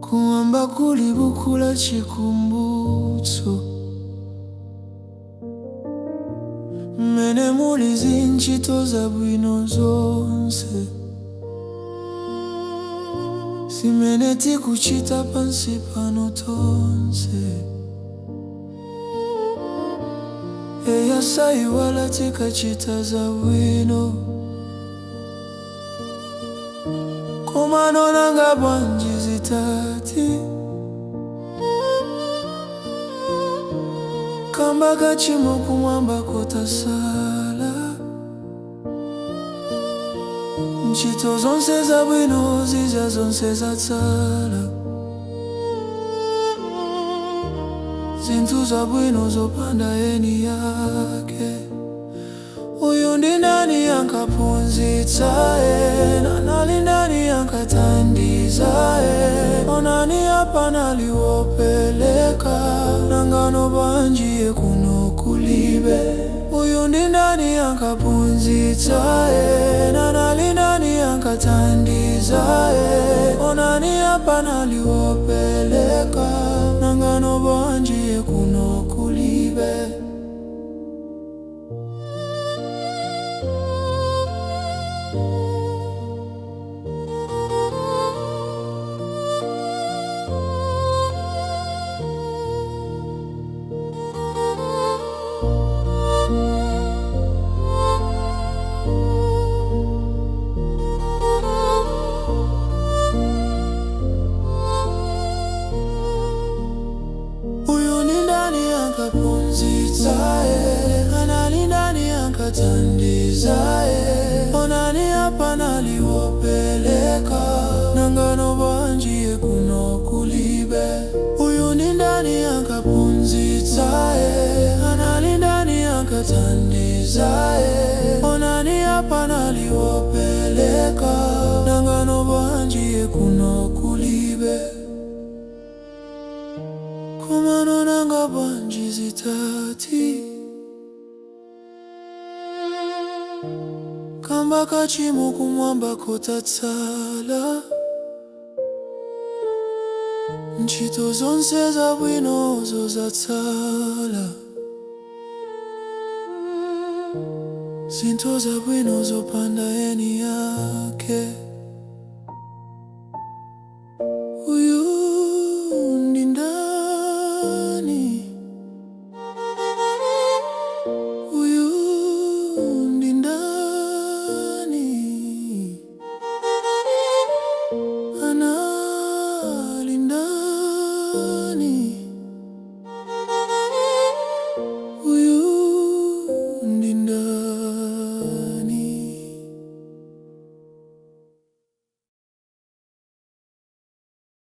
Kumwamba kuli buku la chikumbutso, mmene muli zintchito zabwino zonse zimene tikuchita pansi pano tonse. Eya, saiwala tikachita zabwino. Komano nanga bwanji zitati kamba ka tchimo kumwamba kotasala, ntchito zonse zabwino zija zonse zatsala, zinthu zabwino zopanda eni yake? Uyu ndi ndani ankaphunzitsa ena? Anali ndani ankathandiza ena? Onani apa naliwopeleka, nangano bwanji kuno kulibe? Uyu ndi ndani ankaphunzitsa ena? Anali ndani ankathandiza ena? Onani apa naliwopeleka, nangano bwanji kuno kulibe? Uyu ndi ndani ankaphunzitsa ena? Anali ndani ankathandiza ena? Onani apa naliwopeleka, nangano bwanji kuno kulibe? Uyu ndi ndani ankaphunzitsa ena? Anali ndani ankathandiza ena? Onani apa naliwopeleka, nangano bwanji kuno kulibe? Komano nanga bwanji zitati kamba ka tchimo kumwamba kotatsala, ntchito zonse zabwinozo zatsala, zinthu zabwino zopanda eni yake?